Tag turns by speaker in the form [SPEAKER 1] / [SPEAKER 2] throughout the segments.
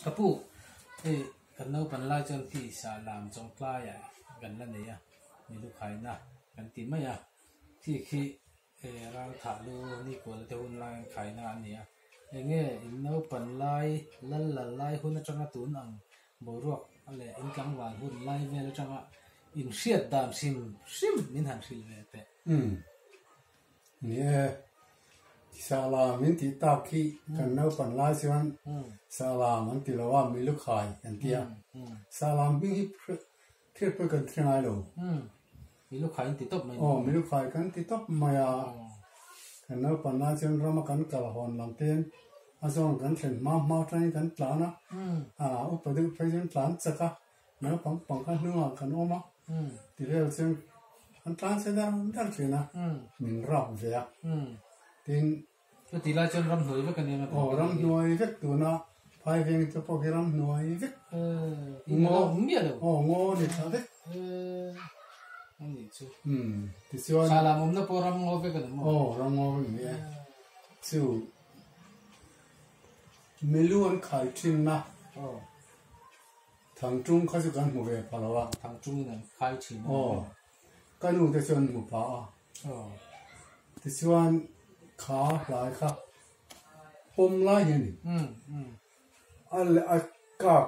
[SPEAKER 1] Ka pu, hei kan naupan lai chuan khi sahlam chawngtlaiah kan la nei a, milu khaina kan ti mai a, khi khi ral thah lu ni kual te hun lai an khaina a ni a. Enge in naupan lai lal lal lai hun atanga tun ang boruak leh in tlangval hun lai vel atanga in hriat dan hrim hrim min han hrilh ve teh.
[SPEAKER 2] Umm. Ni e, Sahlam min tih tak khi kan naupan lai chuan Sahlam an ti lo a, Milukhai kan ti a. Sahlam hming hi thil pawh kan hre ngai lo.
[SPEAKER 1] Milukhai an ti tawp mai.
[SPEAKER 2] Aw, Milukhai kan ti tawp mai a. Kan naupan lai chuan rama kan kal hawn lam ten a zawn kan thlen hma hma atangin kan tlan a, upa deuh phei chuan tlan chak a. Naupang pangkha hnungah kan awm a, ti vel chuan kan tlan che dar dar thin a, min rap ve a, tin.
[SPEAKER 1] Chuti lai chuan ramhnuai vek a nia.
[SPEAKER 2] Aw, ramhnuai vek tuna phai veng te pawh khi ramhnuai vek.
[SPEAKER 1] Ngaw miah lo.
[SPEAKER 2] Aw, ngaw ni tha vek.
[SPEAKER 1] A nih chu.
[SPEAKER 2] Tichuan.
[SPEAKER 1] Salam awmna pawh ram ngaw vek a ni maw?
[SPEAKER 2] Aw, ram ngaw vek a ni e. Chu milu an khai thinna.
[SPEAKER 1] Aw.
[SPEAKER 2] Thangṭung kha chu kan hmu ve pha lo a.
[SPEAKER 1] Thangṭungin an khai ṭhin a.
[SPEAKER 2] Aw, ka nu te chuan an hmu pha a.
[SPEAKER 1] Aw.
[SPEAKER 2] Tichuan kha hlai kha pawm lai hi a ni.
[SPEAKER 1] Umm, umm.
[SPEAKER 2] A leh a kak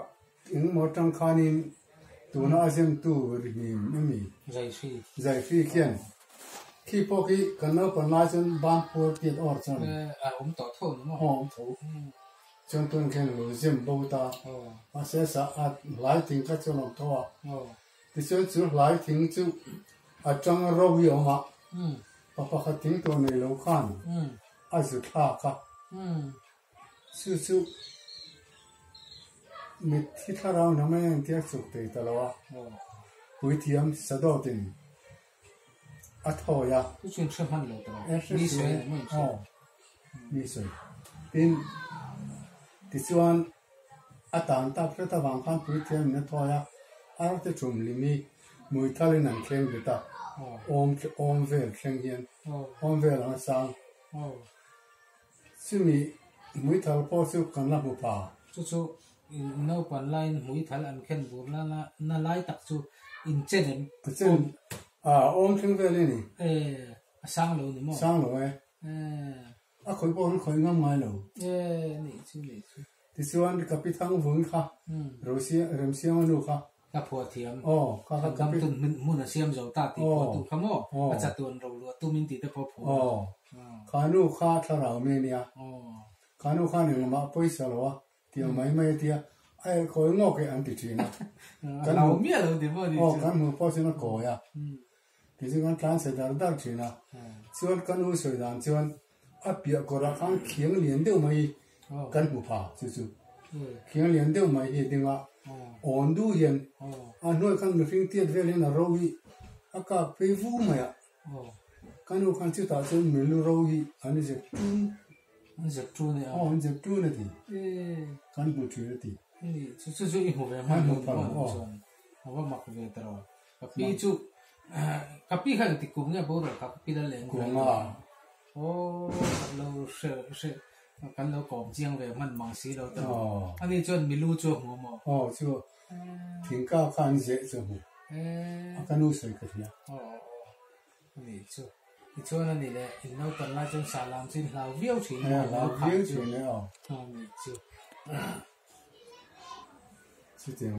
[SPEAKER 2] engemaw aṭang khanin tuna a zemtu rihnim a mi.
[SPEAKER 1] Zaihri.
[SPEAKER 2] Zaihri khian khi pawh khi kan naupan lai chuan ban puar piat awr chuan.
[SPEAKER 1] A awm tawh tho ni maw?
[SPEAKER 2] Aw, awm tho. Chuan tun khian lo zem bo ta. Mahse sa a hlai thing kha chuan awm tho a. Tichuan chu hlai thing chu a tang ro hi a awm a. Pa pakhat thing tawh nei lo khan a zu thlak a. Chu chu mitthi thlarau hnam a entir chuk thei ta lo a. Puithiam Sadawtin a thawi a.
[SPEAKER 1] Chu chuan hre hman lo ta lo. Mi sawi a ni maw in hria?
[SPEAKER 2] Mi sawi. Tin, tichuan a tan tak hret avang khan puithiam in a thawi a, arte tum lim hi Muithalin an thleng bet a, awm awm vel thleng hian awm vel ang a sang. Chumi Muithal pawh chu kan la hmu pha.
[SPEAKER 1] Chu chu naupan laiin Muithal an khen bur la na lai tak chu in chen em?
[SPEAKER 2] A chen, a awm thleng vel i ni.
[SPEAKER 1] E, a sang lo ni maw?
[SPEAKER 2] Sang lo e. A khawih pawh an khawih ngam ngai lo.
[SPEAKER 1] E, nih chu, nih chu.
[SPEAKER 2] Tichuan ka pi thang vun kha, Remsianga nu kha.
[SPEAKER 1] Ka phuah thiam.
[SPEAKER 2] Aw, kha kha ka pi.
[SPEAKER 1] Dam tun hmun a siam zo ta tih phuah tu kha maw? A chatuan ro luah tum in tih te pawh phuah.
[SPEAKER 2] Aw, kha nu kha thlarau mi a nia. Kha nu khan engmah pawisa lo a, Tiang mai mai a tia, a eh kawi ngawk e an ti thin a.
[SPEAKER 1] Kan hmu miah lo ti maw ni
[SPEAKER 2] chu. Aw, kan hmu pawh chuan a kawi a. Tichuan kan tlan chhe dar dar thin a. Chuan ka nu sawi dan chuan a piah kawrah khan khiang lian deuh mai kan hmu pha chu chu. Khiang lian deuh mai hi a ding a, awn du hian a hnuai khan mihring tiat vel hian a ro hi a kak phei vur mai a. Ka nu khan chutah chuan milu ro hi an zep ṭun.
[SPEAKER 1] An zep ṭun e a.
[SPEAKER 2] Aw, an zep ṭun a ti. Kan hmu ṭhin a ti.
[SPEAKER 1] Ni, chu chu chu i hmu ve hman lo maw chuan. A va mak ve ta rawh. Ka pi chu, ka pi kha engtik kum nge boruak kha ka pi la leng
[SPEAKER 2] Kum a.
[SPEAKER 1] Aw, kan lo hre hre kan lo kawm chiang ve hman mang si lo ta rawh. Ani chuan milu chu a hmu maw?
[SPEAKER 2] Aw, chu thingka kha an zeh chu a hmu. A ka nu sawi ka hria.
[SPEAKER 1] Aw, aw, ani chu. Tichuan ani leh in naupan lai chuan sahlam chu in hlau viau thin
[SPEAKER 2] a. Hlau viau thin e aw.
[SPEAKER 1] Ani chu.
[SPEAKER 2] Chutiang.